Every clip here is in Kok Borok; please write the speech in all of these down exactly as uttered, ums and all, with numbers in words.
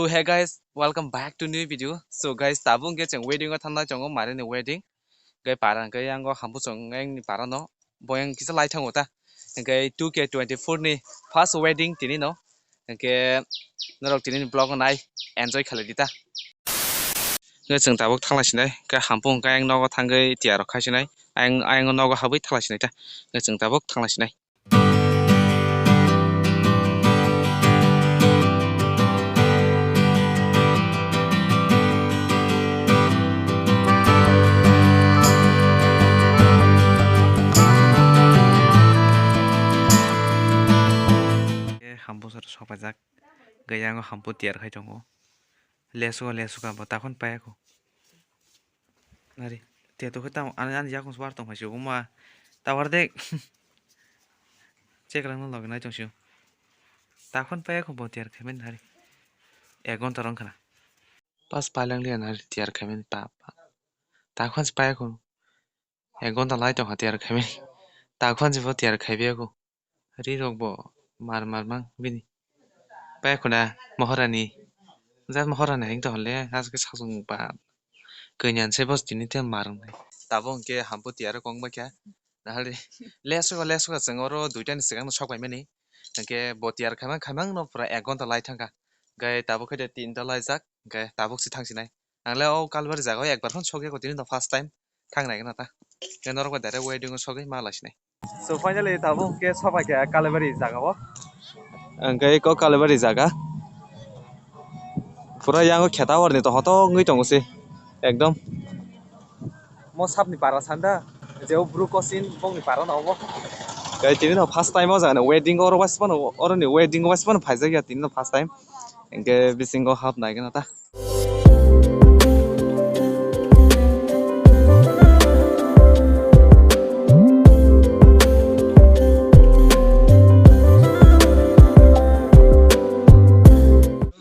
So hey guys, welcome back to new video. So guys, tabuk hwnkhe chwng wedding o thangnai tongo, Mari ni wedding. Hwnkhe para hwnkhe yang o hambu chwng yang ni para no, bo yang kisa lai thango ta. Hwnkhe two K twenty-four ni first wedding tini no. Hwnkhe norok tini ni vlog o nai enjoy khalai di ta. Hwnkhe chwng tabuk thanglai sinai, hwnkhe hambu hwnkhe yang nogo thangwi tiyar rok khai sinai, ayang, ayang nogo habwi thanglai sinai ta. Hwnkhe chwng tabuk thanglai sinai. Hambu sar sokpajak, gaya ngo hambu tiyar khai tongo. Lesuka, lesuka, bo takhon payakho. Nari, te to khita ani, ani yakung swar tong phai sio, uma. Tawar de. Check lang no logi nai tong sio. Takhon payakho bo tiyar khaimani nari. Ek ghonta rong khana. Pas palang liya nari tiyar khaimani pa, pa. Takhon payakho. Ek ghonta lai tong kha tiyar khaimani. Takhon jibo tiyar khaibiya kho. Ri rok bo mar mar mang bini. Pai khuna Maharani. Jat Maharani hing to hole, haske sasung ba. Kanya se bos tini te mar nai. Tabo hwnkhe hampu tiyar kong bai kha. Nahali lesuka, lesuka chwng oro duita ni swkang no sok bai mani. Hwnkhe bo tiyar khaimang, khaimang no pura ek ghonta lai thang kha. Hwnkhe tabuk khe de tinta laijak, hwnkhe tabuk se thang sinai. Ang le o Kalbari jaga o ekbar phano sok ya kho, tini no first time thang nai gana ta. Hwnkhe norok bai direct wedding o sogwi ma lai sinai. So finally tabuk hwnkhe sobai kha Kalibari jaga o. Hwnkhe eko Kalibari jaga. Pura yang o kheta hor ni to hotok wngwi tongo se. Ekdom. Mo sap ni para sanda. Je o bru kosin bong ni para no obo. Kai tini no first time o jaga ni wedding oro wais phano, oro ni wedding wais phano phaijak ya tini no first time. Hwnkhe bisingo hap nai gana ta.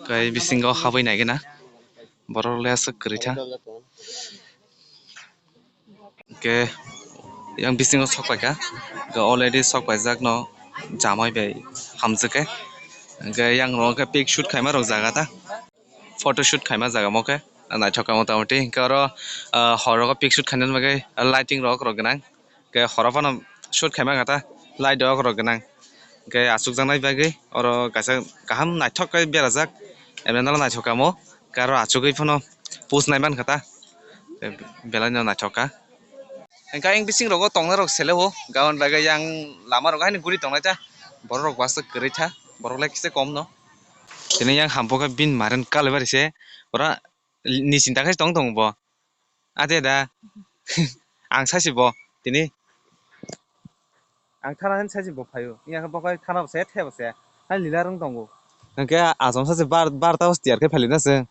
Kai bisingo habwi nai gana. Borok le aswk kwrwi tha. Hwnkhe yang bisingo sok paikha, hwnkhe already sok paijak no jamai bai hamjwk khe, hwnkhe yang rok khe pic shoot khaima rok jaga ta, photo shoot khaima jaga mo khe naithok kha mota moti. Hwnkhe oro, ah, hor rogo pic shoot khaina bagwi lighting rok rok gwnang, hwnkhe horo phano shoot khaima kha ta light rok rok gwnang, hwnkhe achukjaknai bagwi oro kaisa kaham naithok khe berajak, emno naithok kha mo, hwnkhe aro achugwi phano post nai mankha ta. Belai no naithok kha. Hwnkhe ayang bising rogo tongnai rok sele o, gabon bagwi yang lama rogo haino guri tongnai ta. Borok rok bwswk kwrwi tha, borok lai kisa kom no. Tini yang hampo khe bini maren kalibari se, ora ni chinta khe tong tong bo. Ate da, ang sai se bo, tini. Ang thana hin sai se bo phaio. Iya khe bo khai thana bo se, the bo se. Hai lila rwng tongo. Hwnkhe achomsa se bar, bar ta tiyar khe phailina se.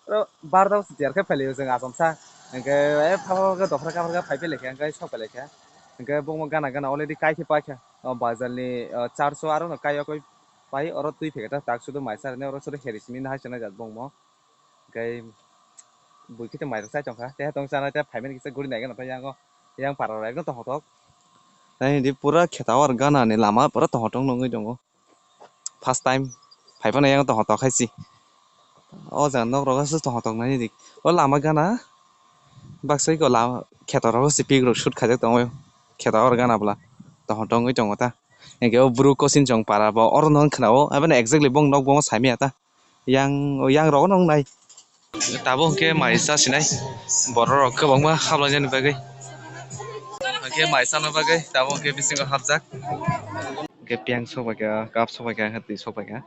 Oro bar ta tiyar khe phailio chwng achomsa. Hwnkhe e pha pha khe dophra kaphra khe phai phailai kha, hwnkhe sok phailai kha. Hwnkhe bo gana gana already kai khe paikha. O bazar ni, o, charso aro no kai o koi pai oro twi phekha ta tak sudu maisa rwni oro sudu heri simi nahai chana jat bongmo. Hwnkhe bui khe mairok chai tongkha, tei tong chana tei phaimani kisa guri naikhe nokha yang o, yang para rok ekdom tongthok. Nai di pura kheta o gana ni lama pura tongthok nugwi tongo. First time phai phano yang tongthok hai se. O jaga nok rok aswk tongthok nai di. O lama gana baksa eko lama kheto rok se pik rok shoot khaijak tongo. Kheta o gana bwla tongthok wngwi tongo ta. Hwnkhe o bru kosin chong para bo oro no khna o, aboni exactly bong nok bongo saimaya ta. Yang, yang rok no wngnai. Tabuk hwnkhe mai cha sinai. Borok rok kwbangma hablainani bagwi. Hwnkhe mai chana bagwi tabuk hwnkhe bisingo hapjak. Hwnkhe piyang sok bai kha, cup sok bai kha, twi sok bai kha.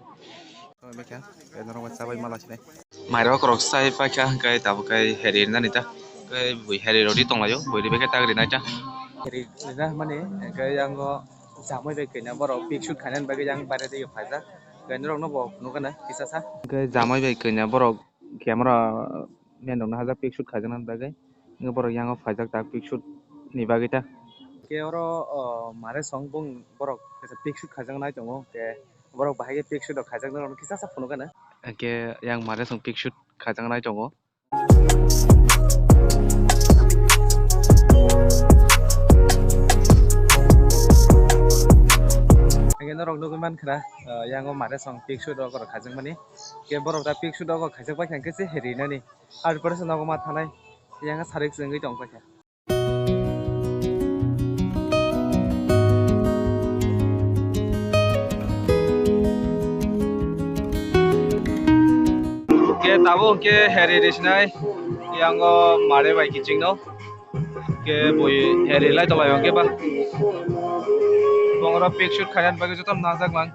Norok bai chabai mala sinai. Mai rok rok chai paikha, hwnkhe tabuk khe heri rinani ta. Hwnkhe bui heri rodi tonglaio, bui ribai khe tak rinai ta. Heri rina mani, hwnkhe yango jamai bai kanya borok pik shoot khainani bagwi yang baire twi phaijak. Hwnkhe norok no bo nukha na kisa sa. Hwnkhe jamai bai kanya borok camera man rok no hajak pik shoot khaijaknani bagwi. Hwnkhe borok yango phaijak tak pik shoot ni bagwi ta. Hwnkhe oro, o, mare song bung borok kaisa pik shoot khaijaknai tongo. Hwnkhe borok bahai khe pik shoot rok khaijaknai rok no kisa sa phunukha na. Hwnkhe yang mare song pik shoot khaijaknai tongo. Hwnkhe norok Rok nugwi mankha na, ah, yango mare song pick shoot rok khajakmani. Ke borok da pick shoot rok khajak bai kha khe se heri nani. Ar pore se nogo ma thanai. Yang sarik se wngwi tong paikha. Ke tabuk ke heri risinai yango mare bai kiching no. Ke bui heri lai tolai hwnkhe ba. Bongra pick shoot khaina bagwi joto najak mang.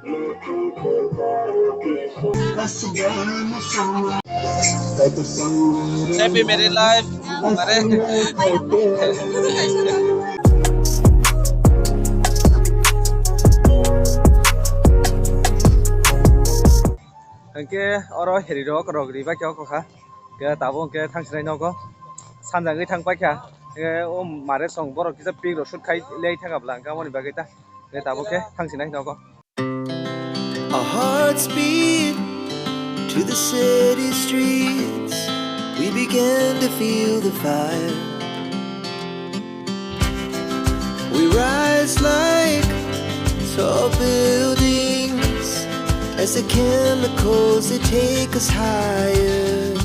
Happy married life. Mare. Hwnkhe oro heri rok rok ribai khe oko kha. Hwnkhe tabuk hwnkhe thangsinai nogo. Sanjagwi thang paikha. Hwnkhe o mare song borok kisa pick rok shoot khai lei thangkha bwla hwnkhe aboni bagwi ta. Hwnkhe tabuk khe thangsinai nogo. Our hearts beat to the city streets. We begin to feel the fire. We rise like tall buildings as the chemicals, they take us higher.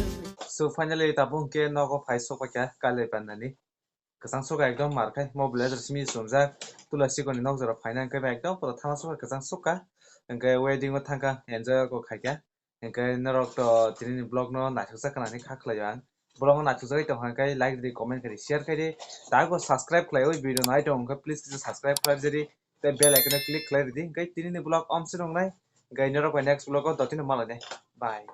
So finally, tabuk hwnkhe nogo phai sokpaikha Kali Pandani. Kwchang sukha ekdom mar khai, mo blazer simi sumjak, tula sikoni nok jora phaina hwnkhe ba ekdom pura thana sukha kwchang sukha. Hwnkhe wedding o thangkha, enjoy kok khaikha. Hwnkhe norok to tinini vlog no naithokjak khna hinwi kha khlaio ang. Vlog no naithokjagwi tongkha hwnkhe like rwdi, comment khaidi, share khaidi. Tago subscribe khlaiwi video nai tong hwnkhe please kisa subscribe khlai rwdi. Tei bell icon o click khlai rwdi. Hwnkhe tinini vlog omswk wngnai. Hwnkhe norok bai next vlog o dotino malainai. Bye.